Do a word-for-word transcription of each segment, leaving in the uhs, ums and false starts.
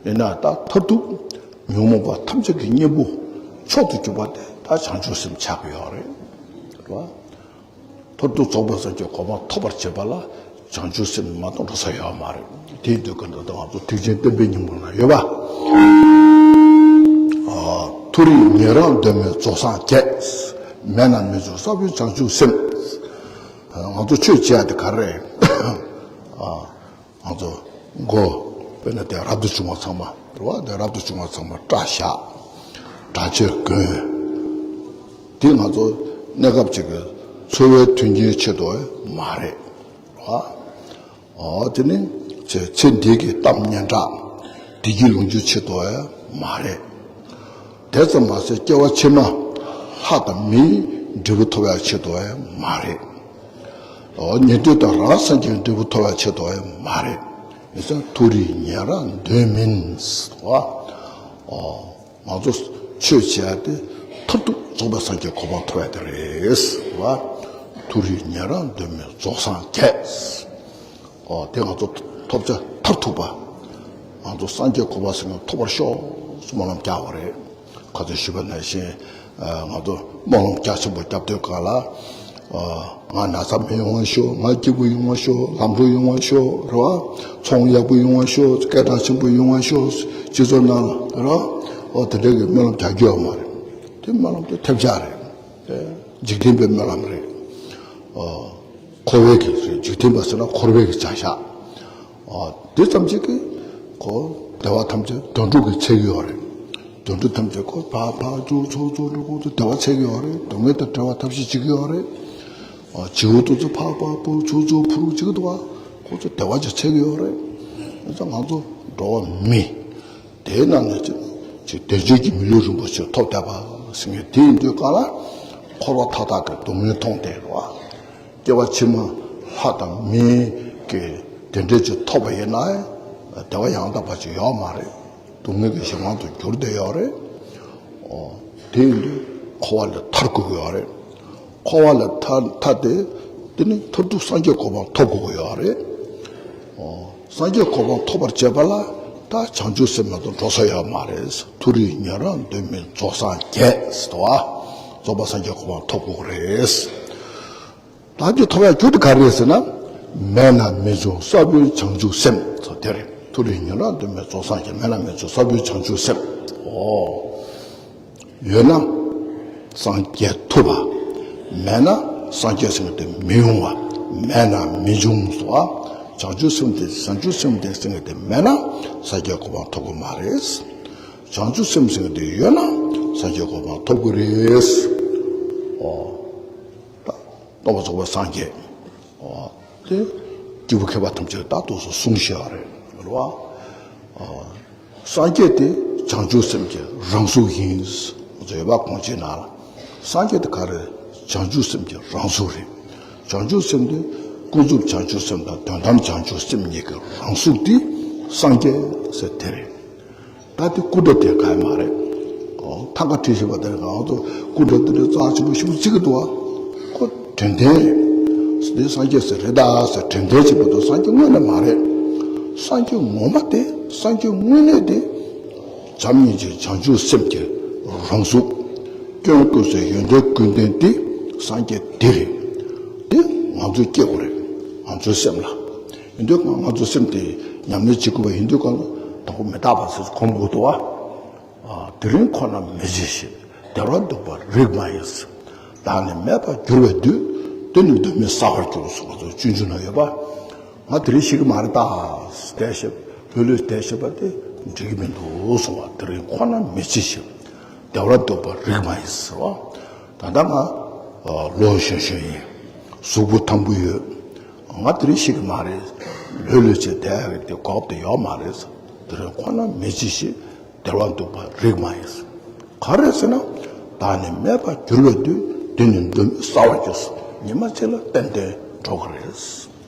ཡིན་ན་ད་མཐར་ཐུག་ཉོན་མོངས་པ་ཐམས་ཅད་ཀྱི་གཉེན་པོ་མཆོག་ཏུ་གྱུར་པ་དེ་ད་བྱང་ཆུབ་སེམས་ཆགས་ཀྱི་ཡོད་རེད། རེད་བ། མཐར་ཐུག་རྫོགས་པའི་སངས་རྒྱས་གོ་འཕང་ཐོབ་པར་བྱེད་པ་ལ་བྱང་ཆུབ་སེམས་མ་གཏོགས་འགྲོ་ས་ཡོད་མ་རེད། དེ་ཡིན་དུས་ཀྱང་ད་ང་ཚོ་ཐེག་ཆེན་བསྟན་པའི་སྙིང་པོ་ན་ཡོད་པ། ཨ། མཐོ་རིས་ཉན་རང་གདོད་མའི་རྫོགས་སངས་རྒྱས། མེད་ན་མི་འབྱུང་ས་བོན་བྱང་ཆུབ་སེམས། ང་ཚོ་ཆོས་བྱེད་ཡ་དེ་ག་རེ་རེད། ཨ། ང་ཚོ་མགོ་དཔེར་ན་དེ་རབ་ཏུ་བྱུང་བ་ཚང་མ་རེད་བ། དེ་རབ་ཏུ་བྱུང་བ་ཚང་མ་སྐྲ་བཞར། གྲྭ་ཆས་གོན། དེ་ང་ཚོ་གནས་སྐབས་གཅིག་གི་འཚོ་བའི་མཐུན་རྐྱེན་ཆེད་དུ་མ་རེད་བ། ཨོ་དེ་ནི་ཚེ་ཚེ་འདི་གི་གཏམ་སྙན་གྲགས་བདེ་སྐྱིད་ལོངས་སྤྱོད་ཆེད་དུ་མ་རེད། དེ་ཙམ་མ་ཟད་སྐྱེ་བ་ཕྱི་མ་ལྷ་དང་མིའི་འབྲས་བུ་ཐོབ་ཡ་ཆེད་དུ་མ་རེད། ཨོ་ཉན་ཐོས་དང་རང་སངས་རྒྱས་འབྲས་བུ་ཐོབ་ཡ་ཆེད་དུ་མ་རེད། ཡིན་ཙང་མཐོ་རིས་ཉན་རང་གདོད་མིན་ཟེར་བ། ཨོ་ང་ཚོ་ཆོས་བྱེད་ཡ་དེ་མཐར་ཐུག་རྫོགས་པའི་སངས་རྒྱས་གོ་འཕང་ཐོབ་ཡ་དེ་རེད་ཟེར་བ། མཐོ་རིས་ཉན་རང་གདོད་མིན་རྫོགས་སངས་རྒྱས། ཨོ་དེ་ང་ཚོ་ཐོབ་བྱ་མཐར་ཐུག་པ། ང་ཚོ་སངས་རྒྱས་གོ་འཕང་ཟེར་མཁན་ཐོབ་པར་ཤོག་སྨོན་ལམ་རྒྱག་པ་རེད། ཁ་སང་ཞུས་པ་ནང་བཞིན། ང་ཚོ་སྨོན་ལམ་རྒྱ་ཆེན་པོ་རྒྱབ་དུས་སྒང་ལ། ང་ན་ཚ་མི་ཡོང་བ་ཤོག་ང་སྐྱིད་པོ་ཡོང་བ་ཤོག་ལམ་འགྲོ་ཡོང་བ་ཤོག་རེད་བ། ཚོང་ཡག་པོ་ཡོང་བ་ཤོག་སྐད་གྲགས་ཆེན་པོ་ཡོང་བ་ཤོག་སྤྱི་ཚོགས་ནང་ལ་རེད་བ། ཨོ་དེ་འདྲ་གི་སྨོན་ལམ་རྒྱག་རྒྱུ་ཡོད་མ་རེད། དེ་སྨོན་ལམ་དེ་ཐབས་ཆག་རེད། འཇིག་རྟེན་པའི་སྨོན་ལམ་རེད། འཁོར་བའི་གི་རེད། འཇིག་རྟེན་པ་ཟེར་ན་འཁོར་བའི་གི་བྱ་བཞག་འོ་དེ་ཙམ་ཅིག་གིས་ཁོ་བདེ་བ་ཐམས་ཅད་དོན་གྲུབ་ཀྱིས་འཚོལ་གྱི་ཡོད་རེད། དོན་གྲུབ་ཐམས་ཅད་ཁོ་ཕར་ཕར་ཚུར་ཚུར་ཚུར་འགྲོ། ཁོ་ཚོ་བདེ་བ་འཚོལ་གྱི་ཡོད་རེད། སྡུག་བསྔལ་དང་བྲལ་བ་ཐབས་ཤེས་བྱེད་ཀྱི་ཡོད་རེད། བྱིའུ་དེ་ཚོ་ཕར་ཕར་འཕུར་ཚུར་ཚུར་འཕུར་བྱེད་ཀྱི་འདུག་བ། ཁོ་ཚོ་བདེ་བ་ཅིག་འཚོལ་གྱི་ཡོད་རེད། ཡིན་ཙང་ང་ཚོ་འགྲོ་བ་མི་དེའི་ནང་ནས་ཅིག་ཅིག་བདེ་མཆོག་གི་མི་ལུས་རིན་པོ་ཆེ་ཐོབ་བསྡད་པ་ཟེར་མཁན་དེ་ཡིན་དུས་སྒང་ལ་འཁོར་བ་མཐའ་དག་གི་སྡུག་བསྔལ་མཐོང་བསྡད་རེད་བ། སྐྱེ་བ་ཕྱི་མ་ལྷ་དང་མིའི་གི་དེ་འདྲའི་ཅིག་ཐོབ་པ་ཡིན་ན་བདེ་བ་ཡང་དག་པ་ཅིག་ཡོད་མ་རེད། སྡུག་བསྔལ་གྱི་གཞན་དབང་དུ་གྱུར་བསྡད་ཡོད་རེད། ཨོ། དེ་ཡིན་དུས་འཁོར་བ་ལས་ཐར་དགོས་ཀྱི་ཡོད་རེད། འཁོར་བ་ལས་ཐར་ཐར་ཏེ་དེ་ནི་མཐར་ཐུག་སངས་རྒྱས་གོ་འཕང་ཐོབ་དགོས་ཀྱི་ཡོད་རེད། ཨོ། སངས་རྒྱས་གོ་འཕང་ཐོབ་པར་བྱེད་པ་ལ་ད་བྱང་ཆུབ་སེམས་མ་གཏོགས་འགྲོ་ས་ཡོད་མ་རེད། མཐོ་རིས་ཉན་རང་གདོད་མིན་རྫོགས་སངས་རྒྱས་ཟེར་བ། རྫོགས་པ་སངས་རྒྱས་གོ་འཕང་ཐོབ་དགོས་ཀྱི་རེད། ད་འདི་ཐོབ་ཡ་རྒྱུ་དེ་ག་རེ་རེད་ཟེར་ན། མེད་ན་མི་འབྱུང་ས་བོན་བྱང་ཆུབ་སེམས་ཟེར་དེ་རེད། མཐོ་རིས་ཉན་རང་གདོད་མིན་རྫོགས་སངས་རྒྱས། མེད་ན་མི་འབྱུང་ས་བོན་བྱང་ཆུབ་སེམས། ཨོ། ཡོད་ན་སངས་རྒྱས་ཐུབ་པ། མེད་ན་སངས་རྒྱས་ཟེར་མཁན་དེ་མི་ཡོང་བ། མེད་ན་མི་འབྱུང་ཟེར་བ། བྱང་ཆུབ་སེམས་དེ་བྱང་ཆུབ་སེམས་དེ་ཟེར་མཁན་དེ་མེད་ན་སངས་རྒྱས་གོ་འཕང་ཐོབ་ཀྱི་མ་རེད། བྱང་ཆུབ་སེམས་ཟེར་མཁན་དེ་ཡོད་ན་སངས་རྒྱས་གོ་འཕང་ཐོབ་ཀྱི་རེད། ཨོ། ད་སྟོན་པ་རྫོགས་པའི་སངས་རྒྱས། ཨོ། དེ་སྐྱེས་བུ་མཁས་པ་ཐམས་ཅད་ད་དུང་སོ་གསུངས་བཞག་རེད། རེད་བ། ཨོ། སངས་རྒྱས་དེ་བྱང་ཆུབ་སེམས་ཀྱི་རང་གཟུགས་ཡིན། ཟེར་བ་གོང་ཆེན་ནང་ལ། སངས་རྒྱས་དེ་ག་རེ། བྱང་ཆུབ་སེམས་ཀྱི་རང་གཟུགས་རེད། བྱང་ཆུབ་སེམས་དེ་ཀུན་རྫོབ་བྱང་ཆུབ་སེམས་དང་དོན་དམ་བྱང་ཆུབ་སེམས་གཉིས་ཀྱི་རང་གཟུགས་དེ་སངས་རྒྱས་ཟེར་དེ་རེད། ད་དེ་སྐུ་འདྲ་དེ་ག་ཡང་མ་རེད། ཨོ། ཐང་ག་བྲིས་བཞག་པ་དེར་ང་ཚོ་སྐུ་འདྲ་དེ་འདྲ་རྩ་ཆེན་པོ་ཞིག་བརྩི་གི་འདུག་བ། ཁོ་དྲན་རྟེན་རེད། འདི་སངས་རྒྱས་ཟེར་རེད་ད་ཟེར་དྲན་རྟེན་བྱེད་པ་དང་སངས་རྒྱས་དངོས་གནས་མ་རེད། སངས་རྒྱས་ངོ་མ་དེ་སངས་རྒྱས་དངོས་གནས་དེ་བྱམས་སྙིང་རྗེ་བྱང་ཆུབ་སེམས་ཀྱི་རང་གཟུགས། སྐྱོན་ཀུན་ཟད་ཡོན་ཏན་ཀུན་ལྡན་དེ་སངས་རྒྱས་དེ་རེད། དེ་ང་ཚོས་སྐྱེ་དགོས་རེད། ང་ཚོའི་སེམས་ལ། ཡིན་དུས་ང་ཚོའི་སེམས་དེ་ཉམས་ལེན་བྱེད་དགོས་པ་ཡིན་དུས་གང་ལ་དང་པོ་མི་རྟག་པ་ཟེར་གོམས་དགོས་འདུག་བ། ཨ། དེ་རིང་ཁོ་ན་མི་འཇིགས་ཤིག་བདེ་བར་འདུག་པར་རིགས་མ་ཡིན། བདག་ནི་མེད་པར་གྱུར་པའི་དུས། དེ་ནི་གདོད་མའི་ས་བར་གྱུར། ཟེར་ང་ཚོ་སྤྱོད་འཇུག་ན་ཡོད་པ། ང་དེ་རིང་ཤི་གི་མ་རེད་ད། བསྡད་ཤེས་ལྷོད་ལྷོད་བསྡད་ཤེས་པ་དེ་འགྲིག་གི་མི་འདུག་གསུང་བ། དེ་རིང་ཁོ་ན་མི་འཇིགས་ཤིག་བདེ་བར་འདུག་པར་རིགས་མ་ཡིན་ཟེར་བ། ད་ལྟ་ང་ལོ་གཞོན་གཞོན་ཡིན། གཟུགས་པོ་ཐང་པོ་ཡོད། ང་དེ་རིང་ཤི་གི་མ་རེད། ལྷོད་ལྷོད་བྱས་བསྡད་ཡག་གི་དེ་དགོས་པ་དེ་ཡོད་མ་རེད། དེ་རིང་ཁོ་ན་མི་འཇིགས་ཤིག་བདེ་བར་འདུག་པར་རིགས་མ་ཡིན། ག་རེ་ཟེར་ན། བདག་ནི་མེད་པར་གྱུར་པའི་དུས། དེ་ནི་གདོད་མའི་ས་བར་གྱུར། ཉི་མ་གཅིག་ལ་ཏན་ཏན་འགྲོ་གི་རེད།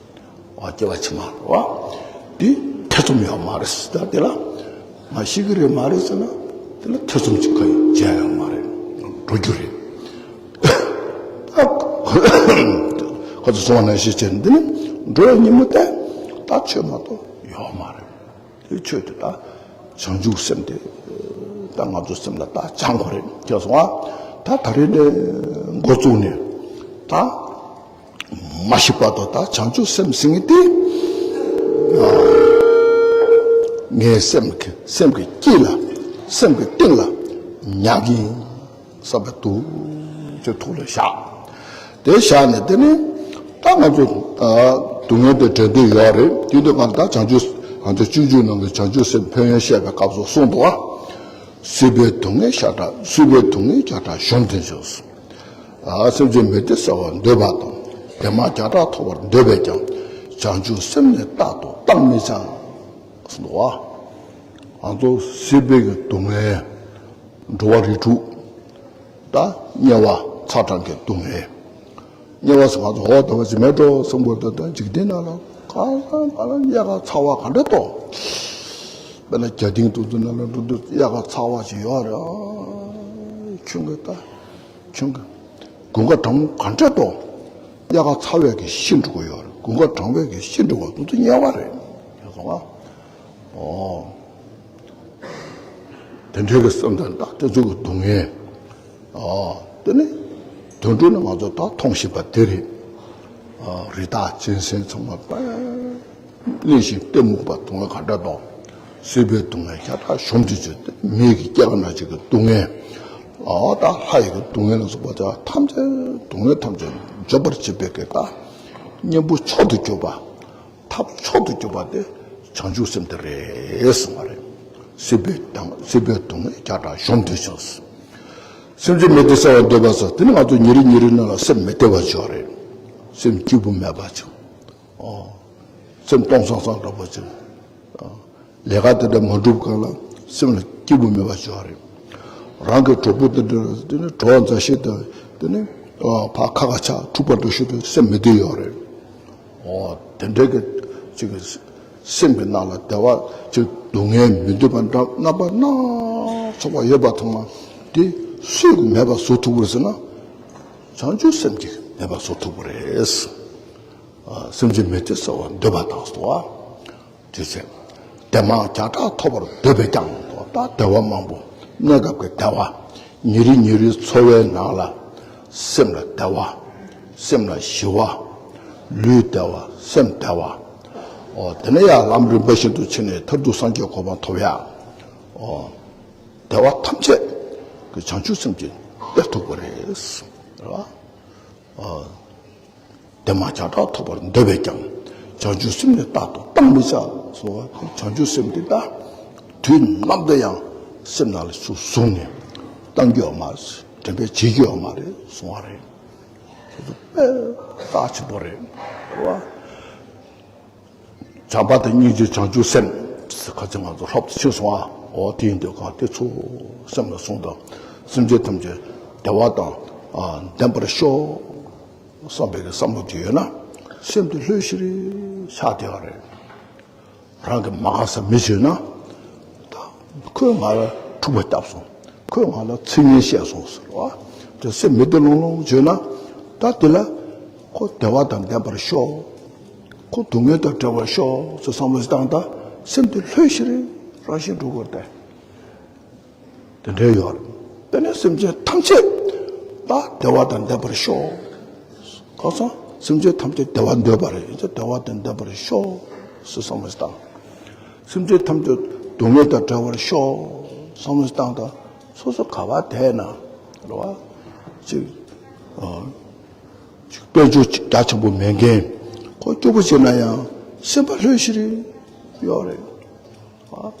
ཨ། སྐྱེ་བ་ཕྱི་མ་རེད་བ། འདི་ཐེ་ཚོམ་ཡོད་མ་རེད། ད་དེ་ལ་ང་ཤི་གི་རེད་མ་རེད་ཟེར་ན། དེ་ལ་ཐེ་ཚོམ་གཅིག་གང་ཡང་བྱས་ཡོད་མ་རེད། འགྲོ་རྒྱུ་རེད། ཁོ་ཚོ་གསུང་བ་ནང་བཞིན་བྱས་ན་འདི་ནི་འགྲོ་བའི་ཉིན་མོ་དེ་ད་ཆོས་མ་གཏོགས་ཡོད་མ་རེད། དེ་ཆོས་དེ་ད་ བྱང་ཆུབ་སེམས་དེ་ད་ང་ཚོ་སེམས་ལ་ད་སྦྱང་དགོས་རེད། ཁྱེད་སོང་ཨ། ད་ད་རེས་ནས་འགོ་བཙུགས་ནས་ད་མ་ཤི་བར་དུ་ད་བྱང་ཆུབ་སེམས་ཟེར་མཁན་དེ་ངའི་སེམས་ཀྱི་སེམས་ཀྱི་དཀྱིལ་ལ་སེམས་ཀྱི་གཏིང་ལ་ཉར་གྱིན་བསམ་པ་ཐུགས་ཆེ་ཐུགས་ལ་བཞག་དེ་བཞག་ནས་དེ་ནི་ད་ང་ཚོ་ད་སྡུག་བསྔལ་དེ་འདྲེན་འདོད་ཡོད་རེད། དེ་དུས་ང་ད་བྱང་ཆུབ་ང་ཚོ་སྤྱོད་འཇུག་ནང་གི་བྱང་ཆུབ་སེམས་ཕན་ཡོན་བཤད་པའི་སྐབས་སུ་གསུངས་འདུག་ཨ། སྲིད་པའི་སྡུག་བསྔལ་ཤ་ཁྲག་སྲིད་པའི་སྡུག་བསྔལ་བརྒྱ་ཕྲག་གཞོམ་དུ་འཇུག་ཨ། སེམས་ཅན་མི་བདེ་སེལ་བར་འདོད་པ་དང་། བདེ་མ་བརྒྱ་ཕྲག་ཐོབ་པར་འདོད་པས་ཀྱང་། བྱང་ཆུབ་སེམས་ནི་རྟག་ཏུ་བཏང་མི་བྱ། གསུངས་འདུག་ཨ། ང་ཚོ་སྲིད་པའི་གི་སྡུག་བསྔལ། འགྲོ་བ་རིགས་དྲུག་ད་དམྱལ་བ་ཚ་གྲང་གི་སྡུག་བསྔལ། དམྱལ་བ་ཟེར་ང་ཚོ་འོ་ད་བ་ཅི་མེད་འགྲོ་བསམ་དགོས། ད་ད་འཇིག་རྟེན་ནང་ལ་ག་ལ་ག་ལ་དམྱལ་ཁ་ཚ་བ་ག་འདྲ་ཏོ། དཔེར་ན་རྒྱ་སྡིངས་དུ་དུ་ནང་ལ་འགྲོ་དུས་དམྱལ་ཁ་ཚ་བ་ཅིག་ཡོད་རེད། ཁྱོད་ཀྱི་ད་ཁྱོད་ཀྱི་དགུན་ཁ་གྲང་མོ་ག་འདྲ་ཏོ། དམྱལ་ཁ་ཚ་བས་ཀྱི་ཤི་འགྲོ་གི་ཡོད་རེད། དགུན་ཁ་གྲང་བས་ཀྱི་ཤི་འགྲོ་བ་དུ་དུ་དམྱལ་བ་རེད། ཡོད་སོང་ཨ། ཨོ། དེ་འདྲའི་གི་བསམ་དོན་དང་དེ་ཚོ་གི་སྡུག་བསྔལ། ཨོ། དེ་ནི་དོན་གྲུབ་ནི་ང་ཚོ་ད་མཐོང་བཞིན་པ་དེ་རེད། ཨོ། རི་དྭགས་གཅན་གཟན་ཚང་མ་པ་གླེང་བཞིན་གཏི་མུག་པ་སྡུག་བསྔལ་ག་འདྲ་དང་། སྲིད་པའི་སྡུག་བསྔལ་བརྒྱ་ཕྲག་གཞོམ་དུ་བྱེད་དེ་མིའི་གི་སྐྱེ་རྒ་ན་འཆི་གི་སྡུག་བསྔལ། ཨོ། ད་ལྷ་ཡི་གི་སྡུག་བསྔལ་ལ་སོགས་པ་དེ་ཐམས་ཅད་སྡུག་བསྔལ་ཐམས་ཅད་འཇོམས་པར་བྱེད་པའི་གི་ད་གཉེན་པོ་མཆོག་ཏུ་གྱུར་པ། ཐབས་མཆོག་ཏུ་གྱུར་པ་དེ་བྱང་ཆུབ་སེམས་དེ་རེད་གསུངས་པ་རེད། སྲིད་པའི་དང་སྲིད་པའི་སྡུག་བསྔལ་བརྒྱ་ཕྲག་གཞོམ་དུ་ཕྱིན། སེམས་ཅན་མི་བདེ་སེལ་བར་འདོད་པ་ཟེར་དེ་ནི་ང་ཚོ་ཉིན་རེ་ཉིན་རེ་ནང་ལ་སེམས་མི་བདེ་བ་ཅིག་ཡོད་རེད། སེམས་སྐྱིད་པོ་མེད་པ་ཅིག་ཨོ། སེམས་སྟོང་སང་སང་འདྲ་པོ་ཅིག་ཨོ། ལས་ཀ་དེ་འདྲ་མ་འགྲུབ་གང་ལ་སེམས་ལ་སྐྱིད་པོ་མེད་པ་ཅིག་ཡོད་རེད། རང་གི་གྲོགས་པོ་དེ་འདྲ་དེ་ནི་གྲོགས་མཛའ་བཤེས་དང་དེ་ནི་ཨོ་ཕ་ཁ་ཁ་ཆགས་འཁྲུག་པ་འགྲོ་ཤེས་དུས་སེམས་མི་བདེ་ཡོད་རེད། ཨོ། དེ་འདྲའི་གི་ཅིག་གི་སེམས་ཀྱི་ནང་ལ་བདེ་བ་ཅིག་སྡུག་བསྔལ་མི་འདོད་པ་འདྲ་རྣམ་པ་སྣ་ཚོགས་པ་ཡོད་པ་ཚང་མ་དེ་སུས་མེད་པ་བཟོ་ཐུབ་པ་རེད་ཟེར་ན། བྱང་ཆུབ་སེམས་ཀྱིས་མེད་པ་བཟོ་ཐུབ་པ་རེད། ཨ། སེམས་ཅན་མི་བདེ་སེལ་བར་འདོད་པ་དང་སོ། དེ་ཚེ། བདེ་མ་བརྒྱ་ཕྲག་ཐོབ་པར་འདོད་པས་ཀྱང་ད་བདེ་བ་མང་པོ་གནས་སྐབས་ཀྱི་བདེ་བ། ཉིན་རེ་ཉིན་རེའི་འཚོ་བའི་ནང་ལ་སེམས་ལ་བདེ་བ། སེམས་ལ་ཞི་བ། ལུས་བདེ་བ་སེམས་བདེ་བ། ཨོ། དེ་ནས་ཡང་ལམ་རིམ་པ་བཞིན་དུ་ཕྱིན་ནས་མཐར་ཐུག་སངས་རྒྱས་གོ་འཕང་ཐོབ་ཡ། ཨོ། བདེ་བ་ཐམས་ཅད་ཀྱི་བྱང་ཆུབ་སེམས་ཀྱིས་སྟེར་ཐུབ་པ་རེད། རེད་བ། ཨོ། བདེ་མ་བརྒྱ་ཕྲག་ཐོབ་པར་འདོད་པས་ཀྱང་། བྱང་ཆུབ་སེམས་ནི་རྟག་ཏུ་བཏང་མི་བྱ། གསུངས་པ་བྱང་ཆུབ་སེམས་འདི་ད་དུས་ནམ་དུ་ཡང་སེམས་ནང་ལ་ཚུར་བཟུང་ནས་བཏང་རྒྱུ་ཡོད་མ་རེད། དྲན་པས་བརྗེད་རྒྱུ་ཡོད་མ་རེད་གསུང་བ་རེད། དེ་ཚོ་དཔེ་རྩ་ཆེན་པོ་རེད། རེད་བ། བྱམས་པ་དང་སྙིང་རྗེ་བྱང་ཆུབ་སེམས། ཁ་ཅིག་ང་ཚོ་ལྷབ་ཏུ་ཕྱིན་སོང་ཨ། འོ་དེ་ཡིན་དུས་གང་དེ་ཚོ་སེམས་ལ་བཟུང་དང་། སེམས་ཅན་ཐམས་ཅད་བདེ་བ་དང་ལྡན་པར་ཤོག་བསམ་པའི་བསམ་བློ་དེ་ཡོད་ན། སེམས་དེ་ལྷོད་ཤིག་རེ་ཆགས་བསྡད་པ་རེད། རང་གི་མ་དགའ་ས་མི་བྱོས་ན། ད་ཁོས་ང་ལ་འཁྲུག་པ་བཏབ་སོང་། ཁོས་ང་ལ་ཚིག་ངན་བཤད་སོང་ཟེར་བ། དེ་སེམས་མི་བདེ་ལོང་ལོང་བྱོས་ན། ད་དེ་ལ་ཁོ་བདེ་བ་དང་ལྡན་པར་ཤོག་ཁོ་སྡུག་བསྔལ་དང་བྲལ་བར་ཤོག་ཟེར་བསམ་བློ་ཞིག་བཏང་། ད་སེམས་དེ་ལྷོད་ཤིག་རེ་རང་བཞིན་འགྲོ་དགོས་ཏེ། དེ་འདྲའི་ཡོད་རེད། དེ་ནས་སེམས་ཅན་ཐམས་ཅད་ད་བདེ་བ་དང་ལྡན་པར་ཤོག་གང་ཟག་སེམས་ཅན་ཐམས་ཅད་བདེ་བ་འདོད་པ་རེད། ཡིན་ཙང་བདེ་བ་དང་ལྡན་པར་ཤོག་ཟེར་བསམ་བློ་ཞིག་བཏང་། སེམས་ཅན་ཐམས་ཅད་སྡུག་བསྔལ་དང་བྲལ་བར་ཤོག་བསམ་བློ་ཞིག་བཏང་། ད་སོ་སོ་ག་བ་བསྡད་ན་རེད་བ། ཅིག་ཨ། ཅིག་དཔལ་འབྱོར་ཅིག་རྒྱ་ཆེན་པོ་མེད་མཁན། ཁོ་སྐྱོ་པོ་བྱས་ན་ཡང་སེམས་པ་ལྷོད་ཤིག་རེ་ཡོད་རེད། ཨ།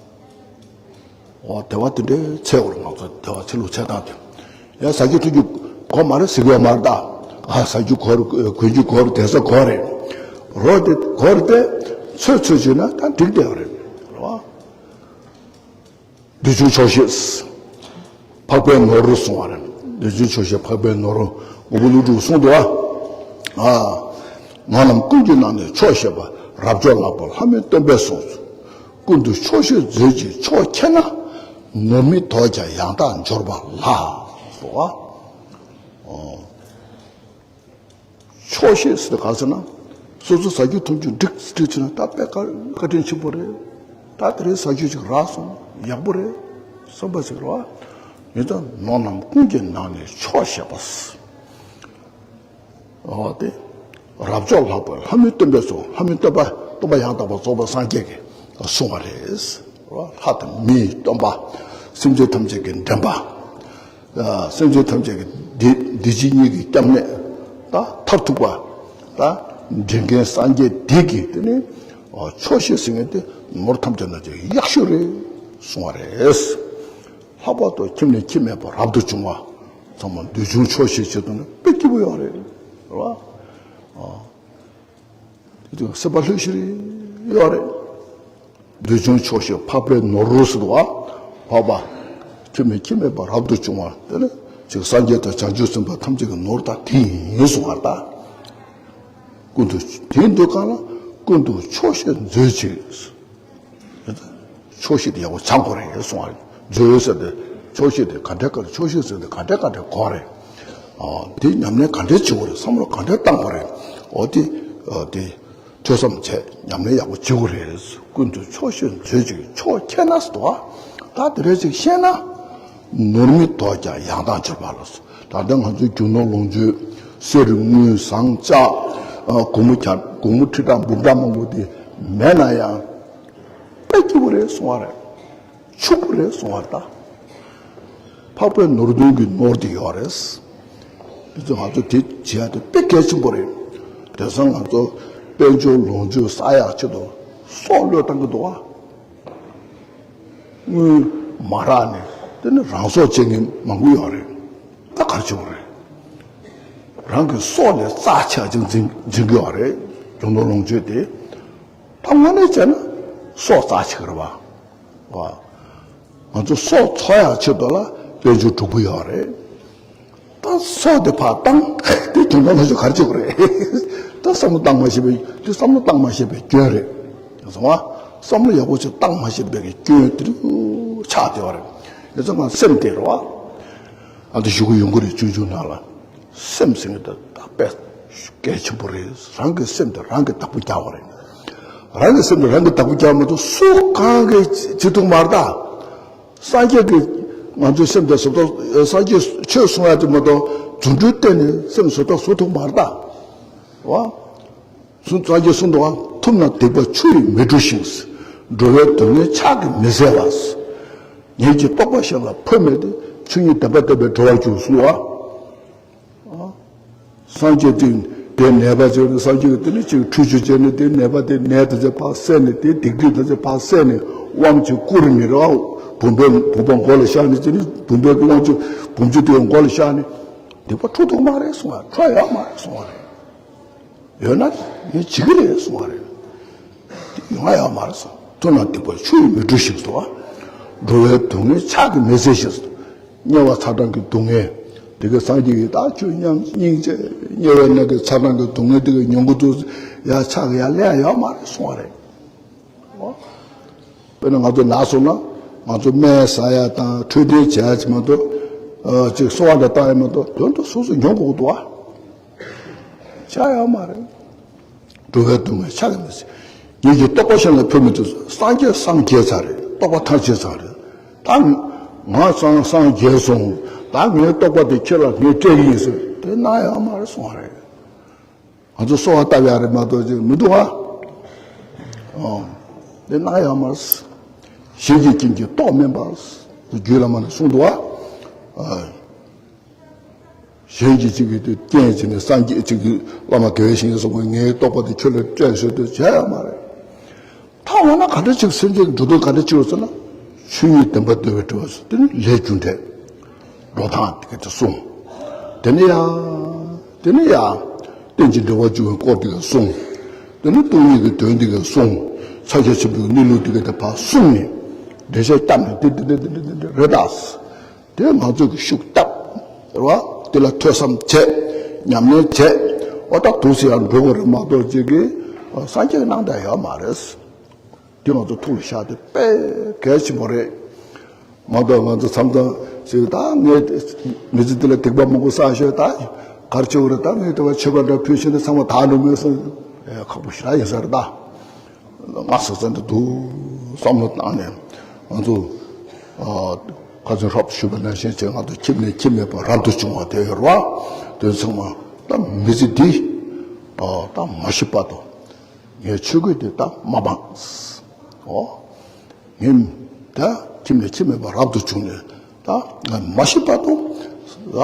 འོ་བདེ་བ་དེ་འདྲའི་ཚད་འོར་ང་ཚོ་བདེ་བ་ཚེ་ལུགས་ཚད་སྟངས་དེ། ཡང་ཟ་རྒྱུ་འཐུང་རྒྱུ་དགོས་མ་རེད་ཟེར་གྱི་ཡོད་མ་རེད་ད། ཨ། ཟ་རྒྱུ་དགོས་རེད། གོན་རྒྱུ་དགོས་རེད། བསྡད་ས་དགོས་རེད། རོ་དེ་དགོས་རེད་དེ། ཚོད་ཚོད་བྱས་ན་ད་འགྲིག་བསྡད་པ་རེད། རེད་བ། འདོད་ཆུང་ཆོག་ཤེས་འཕགས་པའི་ནོར་བུ་གསུང་བ་རེད། འདོད་ཆུང་ཆོག་ཤེས་འཕགས་པའི་ནོར་བུ། ངོ་བོ་ཀླུ་སྒྲུབ་གསུངས་འདུག་ཨ། ཨ། ངག་རྣམས་ཀུན་གྱི་ནང་ནས་ཆོག་ཤེས་པ། རབ་མཆོག་ལག་པ་ལྷ་མོའི་སྟོན་པས་གསུངས་སོ། ཀུན་ཏུ་ཆོག་ཤེས་མཛོད་ཅིག་ཕྱོགས་ཁྱེར་ན། ནོར་མེད་དོ་ཀྱང་ཡང་དག་འབྱོར་པ་ལགས་སོ། ཨོ། ཆོག་ཤེས་ཟེར་དུས་ག་ཟེར་ན། སོ་སོ་ཟ་རྒྱུ་འཐུང་རྒྱུ་འགྲིག་འགྲིག་བྱུང་ན་ད་དཔེ་བཀའ་བཀའ་དྲིན་ཆེན་པོ་རེད། ད་དེ་རིང་ཟ་རྒྱུ་ཅིག་རག་སོང་ ཡག་པོ་རེད་བསམ་པ་ཞིག་རེད་བ། ཡིན་ཙང་ནོར་རྣམས་ཀུན་གྱི་ནང་ནས་མཆོག་ཞེས་པ། འོ་དེ། རབ་མཆོག་ལྷག་པའི་ལྷ་མིའི་སྟོན་པས་སོ། ལྷ་མིའི་སྟོན་པ་སྟོན་པ་ཡང་དག་པར་རྫོགས་པའི་སངས་རྒྱས་ཀྱིས་གསུངས་པ་རེད། ལྷ་དང་མིའི་སྟོན་པ། སེམས་ཅན་ཐམས་ཅད་ཀྱི་འདྲེན་པ། སེམས་ཅན་ཐམས་ཅད་ཀྱི་བདེ་བདེ་སྐྱིད་གཉིས་ཀྱི་སྐྱབས་གནས། ད་མཐར་ཐུག་པ། ད་འདྲེན་མཁན་སངས་རྒྱས་དེ་གིས་དེ་ནི་མཆོག་ཤོས་ཟེར་མཁན་དེ་ནོར་ཐམས་ཅད་ནང་གི་ཡག་ཤོས་རེད་གསུངས་པ་རེད། ལྷག་པར་དུ་ཁྱིམ་ནས་ཁྱིམ་མེད་པར་རབ་ཏུ་བྱུང་བ་ཚང་མ་འདོད་ཆུང་ཆོག་ཤེས་བྱེད་དུ་ནི་དཔེ་སྐྱིད་པོ་ཡོད་རེད། རེད་བ། དེ་དུས་སྲིད་པ་ལྷོད་ཤིག་ཡོད་རེད། འདོད་ཆུང་ཆོག་ཤེས་འཕགས་པའི་ནོར་བུ་ཟེར་བ། འཕགས་པ། ཁྱིམ་ནས་ཁྱིམ་མེད་པར་རབ་ཏུ་བྱུང་བ་དེ་ནི་ཅིག་སངས་རྒྱས་དང་བྱང་ཆུབ་སེམས་དཔའ་ཐམས་ཅད་ཀྱི་ནོར་ད་དེ་ཡིན་གསུངས་པ་ད། ཀུན་ཏུ་དེའི་འདོད་གང་ལ་ཀུན་ཏུ་ཆོག་ཤེས་མཛོད་ཅིག་ཆོག་ཤེས་དེ་ཡག་པོ་སྦྱང་དགོས་རེད་གསུངས་པ་རེད། མཛོད་ཟེར་ཏེ་ཆོག་ཤེས་དེ་ག་འདྲ་ག་ཆོག་ཤེས་ཟེར་ཏེ་ག་འདྲ་ག་འདྲ་དགོས་རེད། ཨོ་དེ་ཉམས་ལེན་ག་འདྲ་བྱེད་དགོས་རེད། བསམ་བློ་ག་འདྲ་བཏང་དགོས་རེད། ཨོ་དེ་ཨོ་དེ་ཐོས་བསམ་བྱས་ཉམས་ལེན་ཡག་པོ་བྱེད་དགོས་རེད། ཀུན་ཏུ་ཆོག་ཤེས་མཛོད་ཅིག་ཆོག་མཁྱེན་ན་ཟེར་དོ། ད་དེ་རེད་ཅིག་ཤེས་ན། ནོར་མི་ལྡོག་ཀྱང་ཡང་དག་འབྱོར་པ་ལ། ད་ལྟ་ང་ཚོའི་རྒྱུ་ནོར་ལོངས་སྤྱོད་གསེར་དངུལ་ཟངས་ལྕགས། ཨ་སྒོར་མོ་གྱ་སྒོར་མོ་ཁྲི་ཕྲག་འབུམ་ཕྲག་མང་པོ་དེ་མེད་ན་ཡང་། དཔེ་སྐྱིད་པོ་རེད་གསུང་བ་རེད། ཕྱུག་པོ་རེད་གསུང་བ་རེད་ད། འཕགས་པའི་ནོར་བདུན་གྱི་ནོར་དེ་ཡོད་རེད། དེ་ཚོ་ང་ཚོ་དེ་བྱེད་ཡ་དེ་དཔེ་གལ་ཆེན་པོ་རེད། དེང་སང་ང་ཚོ་དཔལ་འབྱོར་ལོངས་སྤྱོད་བསགས་ཡག་ཆེད་དུ་སྲོག་བློས་བཏང་གི་འདུག་བ། དངུལ་མ་རག་ནས་དེ་ནི་རང་སྲོག་བཅད་མཁན་མང་པོ་ཡོད་རེད། ད་ག་རེ་བྱེད་དགོས་རེད། རང་གི་སྲོག་ལས་རྩ་ཆེ་ཅིག་འཛིན་འཛིན་གྱི་ཡོད་རེད། རྒྱུ་ནོར་ལོངས་སྤྱོད་དེ། ད་དངོས་གནས་བྱས་ན་སྲོག་རྩ་ཆེ་གི་རེད་བ། བ། ང་ཚོ་སྲོག་འཚོ་ཡག་ཆེད་དུ་ལ་དཔལ་འབྱོར་དྲུག་པོ་ཡོད་རེད། ད་སྲོག་དེ་ཕར་བཏང་། དེ་དོན་དག་ལ་ཞིག་ག་རེ་བྱེད་དགོས་རེད། ད་བསམ་བློ་བཏང་མ་ཤེས་པའི་དེ་བསམ་བློ་བཏང་མ་ཤེས་པའི་སྐྱོན་རེད། ཡང་སོང་བ། བསམ་བློ་ཡག་པོ་ཞིག་བཏང་མ་ཤེས་པའི་སྐྱོན་དེ་རུ་ཆགས་བསྡད་པ་རེད། ཡང་སོང་བ་སེམས་དེ་རེད་བ། ཨ་ད་ཞུ་གི་ཡོང་གི་རེད། ཆུང་ཆུང་ནང་ལ། སེམས་ཟེར་མཁན་དེ་ད་དཔེ་གལ་ཆེན་པོ་རེད། རང་གི་སེམས་དེ་རང་གིས་བདག་པོ་རྒྱག་པ་རེད། རང་གི་སེམས་དེ་རང་གིས་བདག་པོ་རྒྱག་མ་ཐུབ་སུ་གང་གིས་བྱེད་ཐུབ་མ་རེད་ད། སངས་རྒྱས་ཀྱིས་ང་ཚོའི་སེམས་དེ་བཟོ་ལྟ་སངས་རྒྱས་ཆོས་གསུང་ཡ་དེ་མ་གཏོགས་རྫུ་འཕྲུལ་བསྟན་ནས་སེམས་བཟོ་ལྟ་བཟོ་ཐུབ་མ་རེད་ད། བ། གསུང་སངས་རྒྱས་གསུང་འདུག་བ། ཐུབ་ན་སྡིག་པ་ཆུ་ཡིས་མི་འཁྲུ་ཞིང་། འགྲོ་བའི་སྡུག་བསྔལ་ཕྱག་གིས་མི་སེལ་བ། ཉིད་ཀྱི་རྟོགས་པ་གཞན་ལ་འཕོས་མེད་དེ། ཆོས་ཉིད་བདེན་པ་བསྟན་པས་གྲོལ་བར་འགྱུར་གསུངས་པ། སངས་རྒྱས་དེ་དེ་ནད་པ་བྱས་ནས་སངས་རྒྱས་ཀྱིས་དེ་ནི་ཅིག་འཁྲུད་རྒྱུ་བྱས་ནས་དེ་ནད་པ་དེ་ནད་དེ་ཚོ་ཕར་བསལ་ནས་དེ་སྡིག་སྒྲིབ་དེ་ཚོ་ཕར་བསལ་ནས་དབང་ཅིག་བསྐུར་ནས་རེད་བ། བུམ་པའི་བུམ་པ་མགོ་ལ་བཞག་ནས་དེ་ནི་བུམ་པའི་དབང་ཅིག་བུམ་ཆུ་དེ་མགོ་ལ་བཞག་ནས་སྡིག་པ་འཁྲུ་ཐུབ་མ་རེད་གསུངས་པ། འཁྲུ་ཡ་ཡོད་མ་རེད་གསུངས་པ་རེད། ཡོད་ན་ངས་བྱེད་ཀྱི་རེད་གསུང་བ་རེད། དེ་ཡོང་ང་ཡོད་མ་རེད་གསུངས། ཐུབ་རྣམས་སྡིག་པ་ཆུ་ཡིས་མི་འཁྲུ་ཞིང་གསུངས་པ། འགྲོ་བའི་སྡུག་བསྔལ་ཕྱག་གིས་མི་སེལ་ཞིང་གསུངས། དམྱལ་བ་ཚ་གྲང་གི་སྡུག་བསྔལ། དེ་གའི་སངས་རྒྱས་ཀྱིས་ད་ཁྱོད་མཉམ་སྙིང་རྗེ་དམྱལ་བའི་ནང་གི་ཚ་གྲང་གི་སྡུག་བསྔལ་དེ་གའི་མྱོང་གི་འདུག་ཡ་ཕྱག་གིས་ཡ་ལེན་ཡ་ཡོད་མ་རེད་གསུང་བ་རེད། དཔེར་ན་ང་ཚོ་ན་སོང་ན་ང་ཚོ་སྨན་ཟ་ཡ་དང་འཕྲོད་བསྟེན་བྱེད་ཡ་ཅིག་མ་གཏོགས། ཨ་ཅིག་གསོལ་བ་འདྲ་བཏང་ཡ་མ་གཏོགས་དོན་དུ་སོ་སོ་མྱོང་དགོས་འདུག་བ། བྱ་ཡོད་མ་རེད། འགྲོ་བའི་སྡུག་བསྔལ་ཕྱག་གིས་མི་སེལ། ཉིད་ཀྱི་རྟོགས་པ་གཞན་ལ་འཕོས་མི་ཐུབ། སངས་རྒྱས་སངས་རྒྱས་ཚར་རེད། རྟོགས་པ་མཐར་ཕྱིན་ཚར་རེད། ད་ང་སངས་སངས་རྒྱས་སོང་། ད་ངའི་རྟོགས་པ་དེ་ཁྱེད་ལ་ངས་སྤྲད་ཀྱི་ཡིན་ཟེར་དེ་གནང་ཡོད་མ་རེད་གསུང་བ་རེད། ང་ཚོ་གསོལ་བ་བཏབ་ཡ་རེད་མ་གཏོགས་ཅིག་མི་འདུག་ཨ། ཨོ། དེ་གནང་ཡོད་མ་རེད། གཞན་གྱི་སྐྱོན་གྱིས་རྟོགས་མིན་པ། རྒྱུད་བླ་མ་ནས་གསུངས་འདུག་ཨ། ཨ། གཞན་གྱི་ཅིག་གི་དེ་རྐྱེན་བྱས་ནས་སངས་རྒྱས་ཅིག་གི་བླ་མ་དགེ་བའི་བཤེས་གཉེན་སོགས་ཀྱིས་ངའི་རྟོགས་པ་དེ་ཁྱོད་ལ་སྤྲད་ཟེར་དུས་བྱས་ཡོད་མ་རེད། ད་འོ་ན་ག་འདྲ་ཅིག་སེམས་ཅན་འགྲོ་དོན་ག་འདྲ་ཅིག་ཡོད་ཟེར་ན། ཆོས་ཉིད་བདེན་པ་འདོད་པའི་སྤྲོ་བ་ཟེར་དེ་ནི་ལས་རྒྱུ་འབྲས། འགྲོ་སྟངས་དེ་ག་དེ་གསུངས། དེ་ནི་ཡང་། དེ་ནི་ཡང་། རྟེན་ཅིང་འབྲེལ་བར་འབྱུང་བའི་སྐོར་དེ་ག་གསུངས། དེ་ནི་སྟོང་ཉིད་ཀྱི་དོན་དེ་ག་གསུངས། ཕྱག་རྒྱ་ཆེན་པོའི་གནས་ལུགས་དེ་ག་དེ་ཕར་གསུངས་ནས། འགྲེལ་བཤད་བརྒྱབ་ནས་དེ་དེ་དེ་རེད་ད། དེ་ང་ཚོ་གི་ཤུགས་བཏབ། རེད་བ། དེ་ལ་ཐོས་བསམ་བྱས། ཉམས་ལེན་བྱས། འོ་ད་འདུག་སེ་ཡང་འགྲོ་དགོས་རེད་མ་གཏོགས་ཅིག་གིས་སངས་རྒྱས་ཀྱི་གནང་དགོས་ཡོད་མ་རེད། དེ་ང་ཚོ་ཐུགས་ལ་བཞག་དེ་དཔེ་གལ་ཆེན་པོ་རེད། མ་གཏོགས་ང་ཚོ་མཚམས་མཚམས་ཅིག་ད་ངས་མི་ཚེ་འདི་ལ་སྡིག་པ་མང་པོ་བསགས་ཤོད་ད། གར་ཆེ་བོ་རེད་ད། ངས་དེ་བ་ཆོས་པ་འདྲ་ཕུལ་ཤེས་ན་ཚང་མ་དག་འགྲོ་མོད་བསམ། ཨེ་ཁག་པོ་ཞེ་དྲག་ཡིན་ས་རེད་ད། ང་ས་ས་འདི་འདུག་བསམ་བློ་བཏང་ནས་ང་ཚོ་ ཨ། ཁ་སང་རབ་ཞུས་པ་ནང་བཞིན་བྱས་ང་ཚོ་ཁྱིམ་ནས་ཁྱིམ་མེད་པར་རབ་ཏུ་བྱུང་བ་དེ་ཡོད་རེད་བ། དེ་ཚང་མ་ད་མི་ཚེ་འདི་ཨ་ད་མ་ཤི་བར་དུ་ངའི་ཆོས་གོས་འདི་ད་མ་སྤངས། ཨོ། ངས་ད་ཁྱིམ་ནས་ཁྱིམ་མེད་པར་རབ་ཏུ་བྱུང་ནས་ད་ང་མ་ཤི་བར་དུ་ད་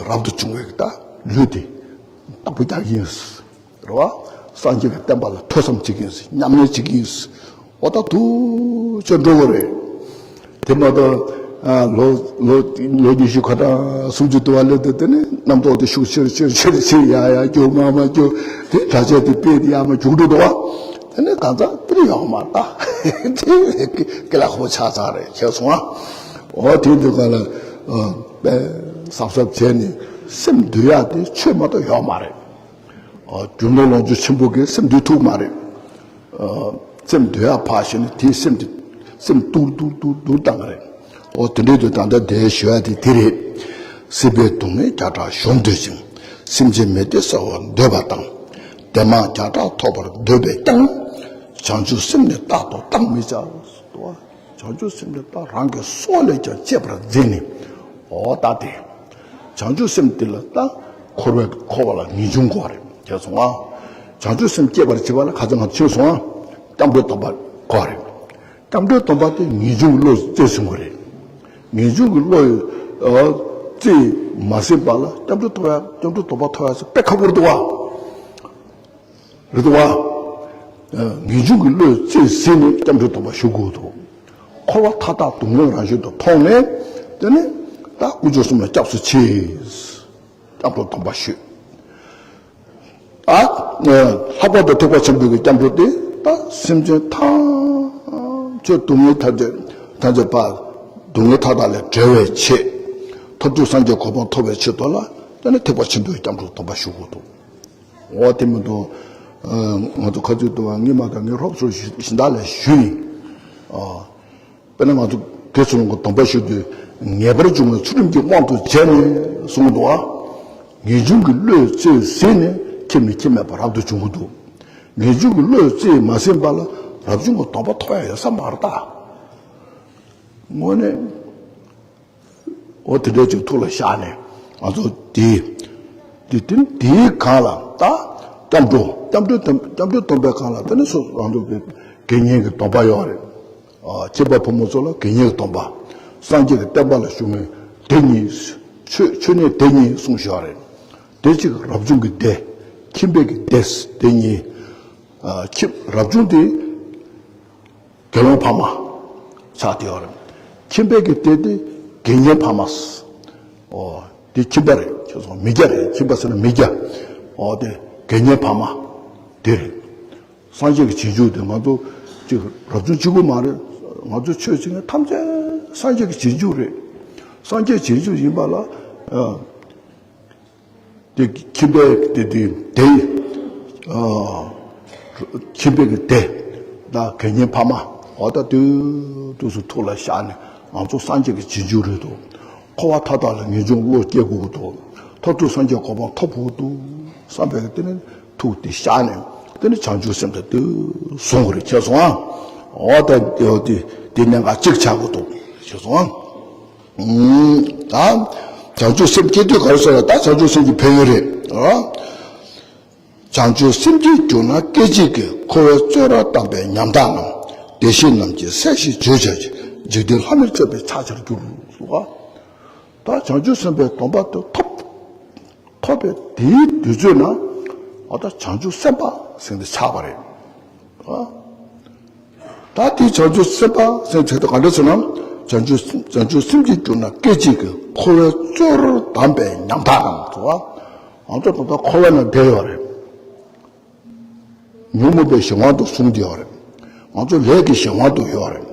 རབ་ཏུ་བྱུང་བའི་ད་ལུས་འདི་བདག་པོ་རྒྱག་གི་ཡིན། རེད་བ། སངས་རྒྱས་ཀྱི་བསྟན་པ་ལ་ཐོས་བསམ་བྱེད་ཀྱི་ཡིན། ཉམས་ལེན་བྱེད་ཀྱི་ཡིན། འོ་ད་དུ་ཅོ་འགྲོ་གི་རེད། དེ་མ་གཏོགས་ཨ་ལོ་ལོ་ལོ་ཉི་ཤུ་ཁ་གྲངས་སུམ་ཅུ་དུ་བ་སླེབས་དུས་དེ་ནི་རྣམ་རྟོག་དེ་ཤུགས་ཆེར་ཆེར་ཆེར་ཆེར་ཡར་ཡར་རྒྱུག་མར་མར་རྒྱུག་དེ་གྲྭ་ཆས་དེ་དཔེ་དེ་ཡར་མར་རྒྱུག་འགྲོ་འདུག་བ། དེ་ནི་གང་ཟག་དེ་ནི་ཡོང་མ་ད་དེ་ཀི་ལ་ཧོ་ཆགས་ཚར་རེད་ཁྱེད་སོང་ཨ། འོ་དེ་འདུག་ག་ལ་ཨ་དཔེ་གཟབ་གཟབ་བྱས་ནས་སེམས་འདུལ་ཡག་དེ་ཆོས་མ་གཏོགས་ཡོད་མ་རེད། ཨ། རྒྱུ་ནོར་ལོངས་སྤྱོད་ཆེན་པོ་གིས་སེམས་འདུལ་ཐུབ་མ་རེད། ཨ། སེམས་འདུལ་ཡག་ཕར་བཞག་ནས་དེའི་སེམས་དེ་སེམས་སྡུག་སྡུག་སྡུག་སྡུག་བཏང་རེད། འོ་དེ་འདྲའི་དུས་ད་ལྟ་འདིར་ཞུ་ཡག་དེ་དེ་རེད། སྲིད་པའི་སྡུག་བསྔལ་བརྒྱ་ཕྲག་གཞོམ་འདོད་ཅིང་། སེམས་ཅན་མི་བདེ་སེལ་བར་འདོད་པ་དང་། བདེ་མ་བརྒྱ་ཕྲག་ཐོབ་པར་འདོད་པས་ཀྱང་། བྱང་ཆུབ་སེམས་ནི་རྟག་ཏུ་བརྟག་མི་བྱ། བྱང་ཆུབ་སེམས་དེ་ད་རང་གི་སྲོག་ལས་ཀྱང་གཅེས་པར་འཛིན་ནས། འོ་ད་དེ། བྱང་ཆུབ་སེམས་དེ་ལ་ད་འཁོར་བའི་འཁོར་བ་ལ་ངེས་འབྱུང་དགོས་རེད་ཁྱེད་སོང་ཨ། བྱང་ཆུབ་སེམས་སྐྱེད་པར་བྱེད་པ་ལ་ཁ་ཚ་ང་ཚོས་སོང་ཨ། སྐྱབས་འགྲོའི་སྡོམ་པ་དགོས་རེད། སྐྱབས་འགྲོའི་སྡོམ་པ་དེ་ངེས་འབྱུང་གི་བློས་རྩིས་ཟིན་དགོས་རེད། ངེས་འབྱུང་གི་བློས་རྩིས་མ་ཟིན་པ་ལ་སྐྱབས་འགྲོ་ཐོབ་ཡ་སྐྱབས་འགྲོའི་སྡོམ་པ་ཐོབ་ཡ་ཟེར་དཔེ་ཁག་པོ་རེད་འདུག་ཨ། རེད་དོ། ངེས་འབྱུང་གི་བློས་རྩིས་ཟིན་ནས་སྐྱབས་འགྲོའི་སྡོམ་པ་ཞུ་དགོས་འདུག་འཁོར་བ་མཐའ་དག་སྡུག་བསྔལ་རང་བཞིན་དུ་མཐོང་ནས། དེ་ནས་ད་དཀོན་མཆོག་གསུམ་ལ་སྐྱབས་སུ་མཆི། སྐྱབས་འགྲོའི་སྡོམ་པ་ཞུས། ད་ལྷག་པར་དུ་ཐེག་པ་ཆེན་པོའི་སྐྱབས་འགྲོ་དེ་ད་སེམས་ཅན་ཐམས་ཅད་སྡུག་བསྔལ་ཐམས་ཅད་ཐམས་ཅད་པ་སྡུག་བསྔལ་མཐའ་དག་ལས་བསྒྲལ་བའི་ཆེད། མཐར་ཐུག་སངས་རྒྱས་གོ་འཕང་ཐོབ་པའི་ཆེད་དུ་ལ་དེ་ནས་ཐེག་པ་ཆེན་པོའི་སྐྱབས་འགྲོའི་སྡོམ་པ་ཞུ་དགོས་འདུག་འོ་དེ་མི་འདུག་ང་ཚོ་ཁ་ཚུལ་དུ་བ་ངེས་མ་དང་ངའི་རོགས་ཚོ་གཞན་དག་ལས་ཞུས་ཡིན། དཔེར་ན་ང་ཚོ་དགེ་ཚུལ་སློང་གི་སྡོམ་པ་ཞུ་དུས་ངེས་པར་འབྱུང་བའི་ཚུལ་ཁྲིམས་ཀྱི་དབང་དུ་བྱས་ནས་གསུངས་འདུག་ཨ། ངེས་འབྱུང་གི་བློས་རྩིས་ཟིན་ནས་ཁྱིམ་ནས་ཁྱིམ་མེད་པར་རབ་ཏུ་བྱུང་གི་འདུག་ངེས་འབྱུང་གི་བློས་རྩིས་མ་ཟིན་པ་ལ་རབ་བྱུང་གི་སྡོམ་པ་ཐོབ་ཡ་ཡོད་ས་མ་རེད་ད། དངོས་གནས། འོ་དེ་འདྲ་ཅིག་ཐུགས་ལ་བཞག་ནས་ང་ཚོ་དེ་དེ་དེ་དེའི་སྒང་ལ་ད་སྐྱབས་འགྲོ་སྐྱབས་འགྲོའི་སྡོམ་སྐྱབས་འགྲོའི་སྡོམ་པའི་སྒང་ལ་དེ་ནི་སོ་སོ་རང་ཚོ་གི་དགེ་བསྙེན་གྱི་སྡོམ་པ་ཡོད་རེད། ཨ། ཁྱིམ་པ་ཕོ་མོ་ཚོ་ལ་དགེ་བསྙེན་གྱི་སྡོམ་པ། སངས་རྒྱས་ཀྱི་བསྟན་པ་ལ་ཞུགས་མཁན་སྡེ་གཉིས། ཆོས་ཆོས་གནས་སྡེ་གཉིས་གསུངས་བཞག་རེད། སྡེ་གཅིག་རབ་བྱུང་གི་སྡེ། ཁྱིམ་པའི་གི་སྡེ་སྡེ་གཉིས། ཨ། ཁྱིམ་རབ་བྱུང་དེ། དགེ་སློང་ཕ་མ་ཆགས་བསྡད་ཡོད་རེད། ཁྱིམ་པའི་གི་སྡེ་དེ་དགེ་བསྙེན་ཕ་མ། ཨོ་དེ་ཁྱིམ་པ་རེད་ཁྱོད་ཚོ་མི་སྐྱ་རེད་ཁྱིམ་པ་ཟེར་ན་མི་སྐྱ། ཨོ་དེ་དགེ་བསྙེན་ཕ་མ་དེ་རེད། སངས་རྒྱས་ཀྱི་རྗེས་འཇུག་དེ་ང་ཚོ་ཅིག་རབ་བྱུང་གཅིག་པུ་མ་རེད། ང་ཚོ་ཆོས་བྱེད་མཁན་ཐམས་ཅད་སངས་རྒྱས་ཀྱི་རྗེས་འཇུག་རེད། སངས་རྒྱས་རྗེས་འཇུག་ཡིན་པ་ལ། ཨ། དེ་ཁྱིམ་པའི་དེ་དེ་དེ། ཨ། ཁྱིམ་པའི་གི་དེ། ད་དགེ་བསྙེན་ཕ་མ། འོ་ད་དུས་དུས་སུ་ཐུགས་ལ་བཞག་ནས་ང་ཚོ་སངས་རྒྱས་ཀྱི་རྗེས་འཇུག་རེད་དོ། འཁོར་བ་མཐའ་དག་ལ་ངེས་འབྱུང་བློ་སྐྱེ་དགོས་ཀྱི་འདུག་མཐར་ཐུག་སངས་རྒྱས་གོ་འཕང་ཐོབ་དགོས་ཀྱི་འདུག་བསམ་པའི་དེ་ནས་ཐུགས་དེ་བཞག་ནས་དེ་ནས་བྱང་ཆུབ་སེམས་དེ་དུ་བཟུང་དགོས་རེད་ཁྱེད་སོང་ཨ། འོ་ད་དེ་དེ་གནད་འགག་གཅིག་ཆགས་དགོས་འདུག་ཁྱེད་སོང་ཨ། ད་བྱང་ཆུབ་སེམས་སྐྱེ་དུས་ག་རེ་ཟེར་ན་ད་བྱང་ཆུབ་སེམས་ཀྱི་ཕན་ཡོན་རེད། བྱང་ཆུབ་སེམས་སྐྱེས་གྱུར་ན་སྐད་ཅིག་གིས། འཁོར་བའི་བཙོན་རར་བསྡམས་པའི་ཉམ་ཐག་རྣམས། བདེ་གཤེགས་རྣམས་ཀྱིས་གསལ་ཞིང་བརྗོད་བྱ་ཞིང་། འཇིག་རྟེན་ལྷ་མིར་བརྩོན་པས་ཕྱག་བྱར་འགྱུར། ད་བྱང་ཆུབ་སེམས་དཔའི་སྡོམ་པ་དེ་ཐོབ། ཐོབ་པའི་དེའི་དུས་ཚོད་ན་འོ་ད་བྱང་ཆུབ་སེམས་དཔའ་ཟེར་ཏེ་ཆགས་པ་རེད། ཨ། ད་དེ་བྱང་ཆུབ་སེམས་དཔའ་ཟེར་ཏེ་ག་འདྲ་ཟེར་ན། བྱང་ཆུབ་བྱང་ཆུབ་སེམས་ཀྱིས་གྱུར་ན་སྐད་ཅིག་གིས། འཁོར་བའི་བཙོན་རར་བསྡམས་པའི་ཉམ་ཐག་རྣམས་སོ། ང་ཚོ་ད་ལྟ་འཁོར་བའི་ནང་བསྡད་ཡོད་རེད། ཉོན་མོངས་པའི་གཞན་དབང་དུ་སོང་བསྡད་ཡོད་རེད། ང་ཚོ་ལས་ཀྱི་གཞན་དབང་དུ་ཡོད་རེད།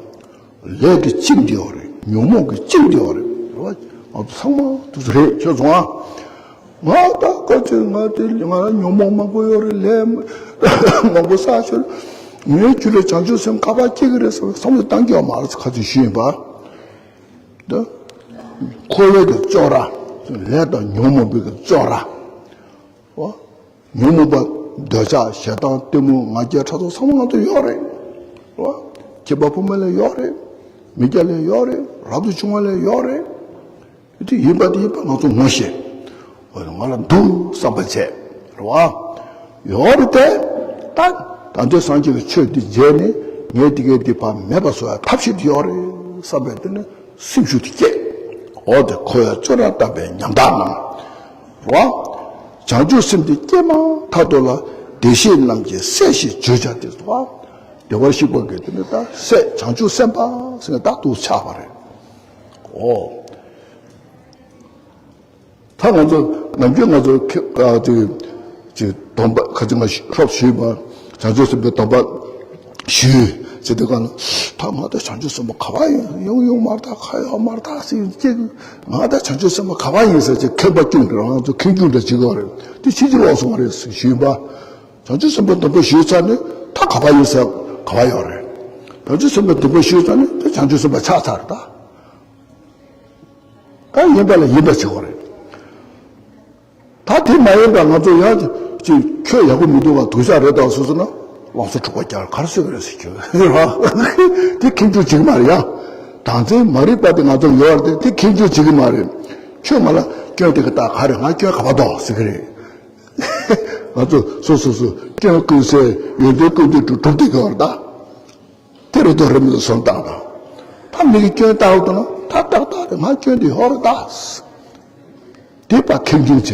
ལས་ཀྱིས་བཅིངས་བསྡད་ཡོད་རེད། ཉོན་མོངས་ཀྱིས་བཅིངས་བསྡད་ཡོད་རེད། རེད་བ། ང་ཚོ་ཚང་མ་དེ་ཚོ་རེད་ཁྱོད་ཚོ་ཨ། ང་ད་སྐབས་ཅིག་ང་དེ་ང་ལ་ཉོན་མོངས་མང་པོ་ཡོད་རེད། ལས་མང་པོ་བསགས་ཤོར། ངའི་རྒྱུད་ལ་བྱང་ཆུབ་སེམས་ག་པར་སྐྱེ་གི་རེད་ཟེར་བསམ་བློ་བཏང་གི་ཡོད་མ་རེད་ཁ་ཚོད་ཞུས་ཡིན་པ། ད་འཁོར་བའི་གི་བཙོན་ར། ལས་དང་ཉོན་མོངས་པའི་གི་བཙོན་ར། ཨོ། ཉོན་མོངས་པ་འདོད་ཆགས་ཞེ་སྡང་གཏི་མུག་ང་རྒྱལ་ཕྲག་དོག་ཚང་མ་ང་ཚོ་ཡོད་རེད། རེད་བ། ཁྱིམ་པ་ཕོ་མོ་ལ་ཡོད་རེད། མི་སྐྱ་ལ་ཡོད་རེད། རབ་ཏུ་བྱུང་བ་ལ་ཡོད་རེད། དེ་ཡིན་པ་དེ་ཡིན་པ་ང་ཚོ་ངོ་ཤེས། འོ་ན་ང་ལ་འདུག་བསམ་པ་བྱས། རེད་བ། ཡོད་རེད་དེ། ད་ད་ལྟའི་སངས་རྒྱས་ཀྱི་ཆོས་འདི་མཇལ་ནས་ངས་དེ་གའི་འདི་ཕར་མེད་པ་བཟོ་ཡ་ཐབས་ཤེས་དེ་ཡོད་རེད་བསམ་པའི་དེ་ནི་སེམས་ཤུགས་དེ་སྐྱེས། འོ་དེ་ཁོ་ཡང་བཅོ་ར་བཏབ་པའི་ཉམ་ཐག་རྣམས། རེད་བ། བྱང་ཆུབ་སེམས་དེ་སྐྱེས་མ་ཐག་ཏུ་ལ་བདེ་གཤེགས་རྣམས་ཀྱི་སྲས་ཞེས་བརྗོད་བྱ་དེ་སོ། བདེ་བར་གཤེགས་པ་གི་དེ་ནི་ད་སྲས་བྱང་ཆུབ་སེམས་དཔའ་ཟེར་ནས་ད་འདུག་ཆགས་པ་རེད། ཨོ། ད་ང་ཚོ་ནམ་རྒྱུན་ང་ཚོ་ཁེ་ཨ་དེ་ཅིག་སྡོམ་པ་ཁ་ཅིག་མ་ཧྲོབ་ཞུས་པ། བྱང་ཆུབ་སེམས་དཔའི་སྡོམ་པ་ཞུས་ཟེར་དུས་གང་ལ། ད་ང་ད་བྱང་ཆུབ་སེམས་དཔའ་ག་པར་ཡོང་ཡོང་མ་རེད། ད་ག་ཡོང་མ་རེད་ད་ཟེར་ཅིག་ང་ད་བྱང་ཆུབ་སེམས་དཔའ་ག་པར་ཡིན་ཟེར་ཅིག་མཁས་པ་ཀུན་རང་ཚོ་མཁས་རྒྱུ་འདྲ་བྱེད་ཀྱི་ཡོད་རེད། དེ་ཕྱིན་ཅི་ལོག་སོང་བ་རེད་ཞུས་པ། བྱང་ཆུབ་སེམས་དཔའི་སྡོམ་པ་ཞུས་ཚར་ནས་ད་ག་པར་ཡིན་ཟེར་ག་པར་ཡོད་རེད། བྱང་ཆུབ་སེམས་དཔའི་སྡོམ་པ་ཞུས་ཚར་ནས་ད་བྱང་ཆུབ་སེམས་དཔའ་ཆགས་ཚར་ད། ད་ཡིན་པ་ལ་ཡིན་པ་བྱེད་དགོས་རེད། ད་དེ་མ་ཡིན་པ་ང་ཚོ་ཡང་ཅིག་ཁྱོད་ཡག་པོ་མི་འདུག་བ། སྡུག་ཅག་རེད་དང་སོ་སོ་ན་ལང་ཚོ་འཁྲུག་པ་རྒྱག་གར་སོས་རེད་ཟེར་ཁྱོད་རེད་བ། དེ་ཁེངས་སྐྱུང་བྱེད་ཀྱི་མ་རེད་ཡ། དང་ཚན་མ་རིག་པ་དེ་ང་ཚོ་ཡོད་རེད་དེ་དེ་ཁེངས་སྐྱུང་བྱེད་ཀྱི་མ་རེད། ཁྱོད་ང་ལ་སྐྱོན་དེ་ག་ད་ག་རེད། ང་སྐྱོན་ག་པར་འདུག་ཟེར་གི་རེད། ང་ཚོ་སོ་སོ་སོ་སྐྱོན་ཀུན་ཟད་ཡོན་ཏན་ཀུན་ལྡན་དུ་གྲུབ་བསྡད་ཀྱི་ཡོད་རེད་ད། དེ་རེད་དོ་རེད་མི་འདུག་བཟོ་ལྟ་དང་། ད་མི་གི་སྐྱོན་བལྟ་འོ་དང་ན་ད་ཏག་ཏག་རེད། ང་སྐྱོན་དེ་ཡོད་རེད་ད། དེ་ཕར་ཁེངས་སྐྱུང་བྱས་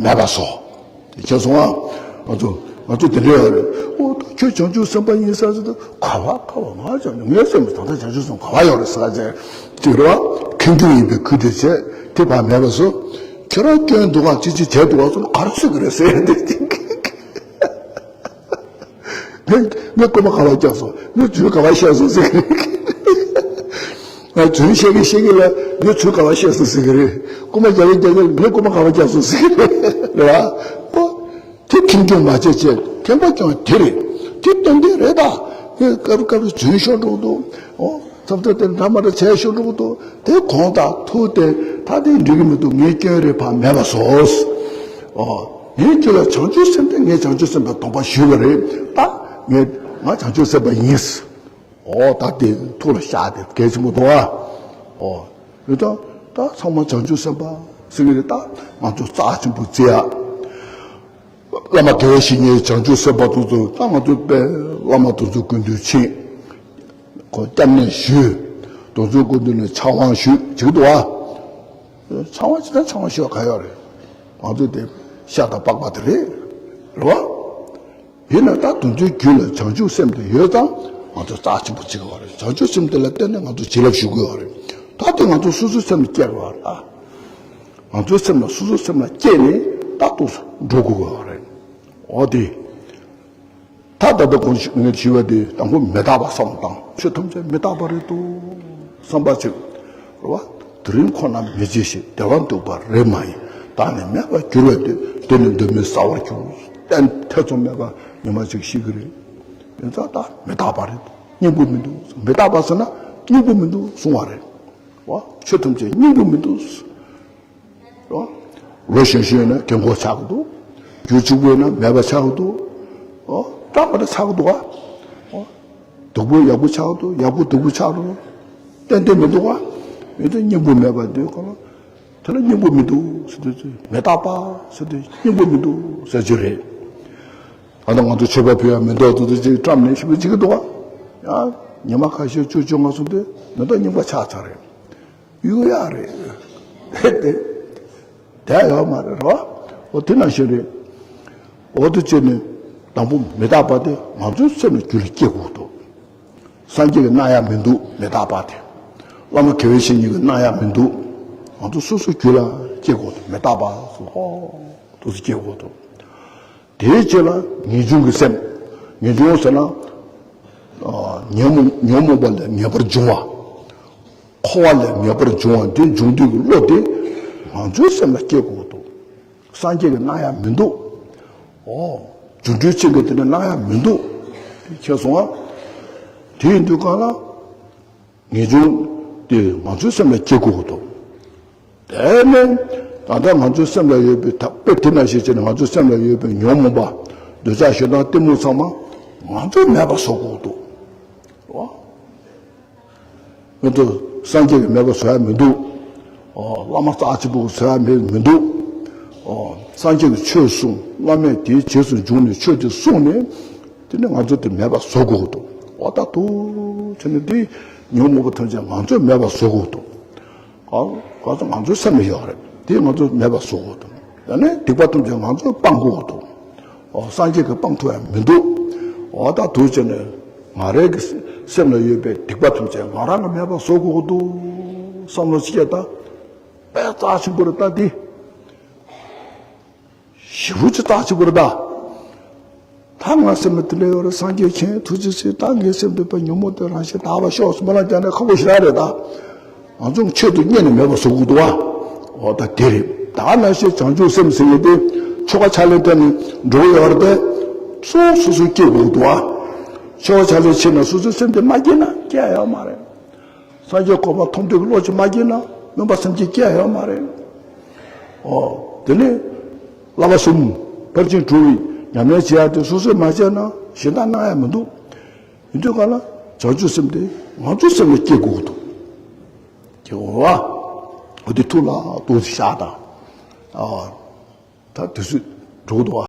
མེད་པ་བཟོ། དེ་ཁྱེད་སོང་ཨ། ང་ཚོ་ང་ཚོ་དེ་འདྲ་ཡོད་རེད། ཨོ་ད་ཁྱོད་བྱང་ཆུབ་སེམས་དཔའ་ཡིན་ས་ཟེར་དུས་ག་བ་ག་བ་ང་བྱང་ཆུབ་ངའི་སེམས་ད་ལྟ་བྱང་ཆུབ་སེམས་ག་བ་ཡོད་རེད་ཟེར་བ་ཅིག་རེད་བ། ཁེངས་སྐྱུང་ཡིན་པའི་ཁུལ་དེ་བྱས་དེ་ཕར་མེད་པ་བཟོ། ཁྱོད་རང་སྐྱོན་འདུག་ག་ཅི་ཅི་བྱས་འདུག་ག་སོང་ག་རེ་ཟེར་གི་རེད་ཟེར་ཏེ། ངས་ངས་རྐུན་མ་ག་པར་བརྒྱབ་སོང་། ངས་རྫུན་ག་པར་བཤད་སོང་ཟེར་གི་རེད། ང་རྫུན་བཤད་གི་བཤད་གི་ལ་ངས་རྫུན་ག་པར་བཤད་སོང་ཟེར་གི་རེད། རྐུན་མ་རྒྱག་གི་རྒྱག་གི་ལ་ངས་རྐུན་མ་ག་པར་བརྒྱབ་སོང་ཟེར་གི་རེད། རེད་བ། ཨོ། དེ་ཁེངས་སྐྱུང་མ་བྱེད་ཅེས་ཁེངས་པ་ཀྱང་དེ་རེད། དེ་ཏན་ཏན་རེད་ད། ངས་སྐབས་སྐབས་རྫུན་ཤོར་འགྲོ་གི་འདུག་ཨོ། ཐབས་ཐབས་དེ་འདྲ་མ་འདྲ་བྱས་ཤོར་འགྲོ་གི་འདུག་དེ་གོང་དང་ཐུག་སྟེ་ད་དེ་འགྲིག་གི་མི་འདུག་ངའི་སྐྱོན་རེད་ཕར་མེད་པ་བཟོ། ཨོ། ངའི་རྒྱུད་ལ་བྱང་ཆུབ་སེམས་དེ་ངས་བྱང་ཆུབ་སེམས་དཔའི་སྡོམ་པ་ཞུས་པ་རེད་ད། ངས་ང་བྱང་ཆུབ་སེམས་དཔའ་ཡིན། ཨོ་ད་དེ་ཐུགས་ལ་བཞག་དེ་གལ་ཆེན་པོ་འདུག་ཨ། ཨོ། ཡོད་ད། ད་ཚང་མ་བྱང་ཆུབ་སེམས་དཔའ་ཟེར་གི་རེད་ད། ང་ཚོ་རྩ་ཆེན་པོ་བརྩི་ཡ། བླ་མ་དགེ་བའི་བཤེས་གཉེན་བྱང་ཆུབ་སེམས་དཔའ་དེ་ཚོ་ད་ང་ཚོ་དཔེ་བླ་མ་དེ་ཚོ་སྐུ་མདུན་ཕྱིན། ཁོ་སྐྱབས་གནས་ཞུས། དེ་ཚོ་སྐུ་མདུན་ནས་ཕྱག་དབང་ཞུས་བྱེད་ཀྱི་འདུག་ཨ། ཕྱག་དབང་ཅི་ལྟར་ཕྱག་དབང་ཞུ་བ་ག་ཡོད་རེད། ང་ཚོ་དེ་ཤ་དང་པགས་པ་དེ་རེད། རེད་བ། ཡིན་ན་ད་དེ་ཚོའི་རྒྱུད་ལ་བྱང་ཆུབ་སེམས་དེ་ཡོད་ཙང་ང་ཚོ་རྩ་ཆེན་པོ་བྱེད་ཀྱི་ཡོད་རེད། བྱང་ཆུབ་སེམས་དེ་ལ་བརྟེན་ནས་ང་ཚོ་བྱིན་རླབས་ཞུ་དགོས་ཡོད་རེད། ད་དེ་ང་ཚོ་སོ་སོའི་སེམས་ལ་སྐྱེ་དགོས་ཡོད་རེད་ད། ང་ཚོའི་སེམས་ལ་སོ་སོའི་སེམས་ལ་སྐྱེས་ནས་ད་ཏོག་ཙམ་འགྲོ་དགོས་ཀྱི་ཡོད་རེད། འོ་དེ། ད་ད་ལྟ་གོང་ཞུ་ངས་ཞུས་པ་དེ་དང་པོ་མི་རྟག་པ་བསམ་བློ་བཏང་། ཆོས་ཐམས་ཅད་མི་རྟག་པ་རེད་འདུག་བསམ་པ་ཅིག་རེད་བ། དེ་རིང་ཁོ་ན་མི་འཇིགས་ཤིང་བདེ་བར་འདུག་པ་རེད་མ་ཡིན། བདག་ནི་མེད་པར་གྱུར་པའི་དུས། དེ་ནི་འདོད་མི་ཟ་བར་འགྱུར། གཏན་ཐེ་ཚོམ་མེད་པར་ཉི་མ་གཅིག་ཤི་གི་རེད། ཡིན་ཙང་ད་མི་རྟག་པ་རེད་འདུག་སྙིང་པོ་མི་འདུག་མི་རྟག་པ་ཟེར་ན་སྙིང་པོ་མི་འདུག་གསུང་བ་རེད་བ། ཆོས་ཐམས་ཅད་སྙིང་པོ་མི་འདུག་ཨོ། ལོ་གཞོན་གཞོན་ན་རྒན་གོག་ཆགས་ཀྱི་འདུག་རྒྱུ་གཅིག་པུ་ཡིན་ན་མེད་པ་ཆགས་ཀྱི་འདུག་ཨོ། འདྲ་མི་འདྲ་ཆགས་ཀྱི་འདུག་ཨ། ཨོ། སྡུག་པོ་ཡག་པོ་ཆགས་ཀྱི་འདུག་ཡག་པོ་སྡུག་པོ་ཆགས་འདུག་ཏན་ཏན་མི་འདུག་ཨ། མི་འདུག་སྙིང་པོ་མེད་པ་འདུག་ག་ལ། དེ་ལ་སྙིང་པོ་མི་འདུག་ཟེར་དུས་ཚོད་མི་རྟག་པ་ཟེར་དུས་སྙིང་པོ་མི་འདུག་ཟེར་རྒྱུ་རེད། ཨ་ད་ང་ཚོ་མཆོད་པ་ཕུལ་ཡ་མི་འདུག་དུ་དུ་ཅིག་བཀྲམ་ནས་ཞིབ་པོ་བྱེད་ཀྱི་འདུག་ཨ། ཡ། ཉི་མ་ཁ་ཤས་བཅུ་བཅོ་ལྔ་སོང་དུས་མི་འདུག་སྙིང་པོ་ཆགས་ཚར་རེད། གཡུག་ཡག་རེད། དེ་དེ་ཡོད་མ་རེད་རོ། འོ་དེ་ནང་བཞིན་རེད། འོ་དེ་བྱས་ནས་དང་པོ་མི་རྟག་པ་དེ་ང་ཚོའི་སེམས་ལ་རྒྱུད་ལ་སྐྱེ་དགོས་འདུག་སངས་རྒྱས་ཀྱིས་གནང་ཡ་མི་འདུག་མི་རྟག་པ་དེ། བླ་མ་དགེ་བའི་བཤེས་གཉེན་གྱིས་གནང་ཡ་མི་འདུག་ང་ཚོ་སོ་སོའི་རྒྱུད་ལ་སྐྱེ་དགོས་འདུག་མི་རྟག་པ་སོ་སོ་སྐྱེ་དགོས་འདུག་དེའི་རྗེས་ལ་ངེས་འབྱུང་གི་སེམས། ངེས་འབྱུང་ཟེར་ན། ཨ། ཉོན་མོངས་ཉོན་མོངས་པ་ལས་ངེས་པར་འབྱུང་བ། འཁོར་བ་ལས་ངེས་པར་འབྱུང་བ་འདི་འབྱུང་འདོད་ཀྱི་བློ་དེ་ང་ཚོའི་སེམས་ལ་སྐྱེ་དགོས་འདུག་སངས་རྒྱས་ཀྱིས་གནང་ཡ་མི་འདུག་ཨོ། རྒྱུ་འབྲས་ཆེན་པོ་དེ་ནི་གནང་ཡ་མི་འདུག་ཁྱེད་སོང་ང་། དེ་ཡིན་དུས་གང་ལ། ངེས་འབྱུང་དེ་ང་ཚོའི་སེམས་ལ་སྐྱེ་དགོས་འདུག་དེ་ནས་ད་ལྟ་ང་ཚོའི་སེམས་ལ་ཡོད་པའི་ད་དཔེ་དེ་ནང་བཞིན་བྱས་ནས་ང་ཚོའི་སེམས་ལ་ཡོད་པའི་ཉོན་མོངས་པ། འདོད་ཆགས་ཞེ་སྡང་གཏི་མུག་ཚང་མ་ང་ཚོས་མེད་པ་བཟོ་དགོས་འདུག་ཨོ། མི་འདུག་སངས་རྒྱས་ཀྱིས་མེད་པ་བཟོ་ཡ་མི་འདུག་ཨོ། བླ་མ་རྩ་ཆེན་པོ་བཟོ་ཡ་མེད་མི་འདུག་ཨོ། སངས་རྒྱས་ཀྱིས་ཆོས་གསུངས། བླ་མས་དེའི་རྗེས་སུ་འཇུག་ནས་ཆོས་དེ་གསུངས་ནས། དེ་ནས་ང་ཚོ་དེ་མེད་པ་བཟོ་དགོས་འདུག་འོ་ད་དུ་བྱས་ནས་དེ་ཉོན་མོངས་པ་ཐམས་ཅད་ང་ཚོས་མེད་པ་བཟོ་དགོས་འདུག་ག་ག་ཚོད་ང་ཚོའི་སེམས་ལ་ཡོད་རེད། དེ་ང་ཚོས་མེད་པ་བཟོ་དགོས་འདུག་ཡང་ན་སྡིག་པ་ཐམས་ཅད་ང་ཚོས་སྤང་དགོས་འདུག་འོ། སངས་རྒྱས་ཀྱིས་སྤང་ཐུབ་ཡ་མི་འདུག་འོ་ད་དུ་བྱས་ནས་ང་རའི་གི་སེམས་ལ་ཡོད་པའི་སྡིག་པ་ཐམས་ཅད་ང་རང་གིས་མེད་པ་བཟོ་དགོས་འདུག་བསམ་བློ་ཅིག་བསྐྱེད་ད། དཔེ་རྩ་ཆེན་པོ་རེད་ད་དེ། ཞེ་པོ་ཅིག་རྩ་ཆེན་པོ་རེད་ད། ད་ང་སེམས་ལ་དེ་འདྲ་ཡོད་རེད། སངས་རྒྱས་མཁྱེན། ཐུགས་རྗེ་ཆེ། ད་ངའི་སེམས་འདི་དཔེ་ཉོན་མོངས་དེ་རང་བཞིན་དག་པ་ཤོག་ཟེར་མོ་ལ་རྒྱག་ན་ཁག་པོ་ཞེ་དྲག་རེད་ད། ང་ཚོ་ཆོས་དེ་རྙེད་ནས་མེད་པ་བཟོ་དགོས་འདུག་བ། འོ་ད་དེ་རེད། ད་ནང་བཞིན་བྱང་ཆུབ་སེམས་ཟེར་ཡས་དེ་ཆོ་ག་ཕྱག་ལེན་བསྟེན་ནས་འགྲོ་གི་ཡོད་རེད་དེ། སོ་སོ་སོས་སྐྱེ་དགོས་འདུག་བ། ཆོ་ག་ཕྱག་ལེན་བྱས་ན་སོ་སོའི་སེམས་དེ་མ་སྐྱེས་ན་སྐྱེ་ཡ་ཡོད་མ་རེད། སངས་རྒྱས་གོ་འཕང་ཐོབ་འདོད་ཀྱི་བློ་ཅིག་མ་སྐྱེས་ན་སྨོན་པ་སེམས་བསྐྱེད་སྐྱེ་ཡ་ཡོད་མ་རེད། ཨོ། དེ་ནས་བསླབ་པ་གསུམ་ཕར་ཕྱིན་དྲུག་གི་ཉམས་ལེན་བྱེད་ཡ་དེ་སོ་སོས་མ་བྱས་ན་གཞན་དག་གནང་ཡ་མི་འདུག་ཡིན་དུས་ག་ལ་བྱང་ཆུབ་སེམས་དེ་ང་ཚོའི་སེམས་ལ་སྐྱེ་དགོས་འདུག་སྐྱེ་དགོས་པ། འོ་དེ་ཐུགས་ལ་འདུག་སེ་བཞག་དང་། ཨ། ད་དུས་ཚོད་འགྲོ་གི་འདུག་བ།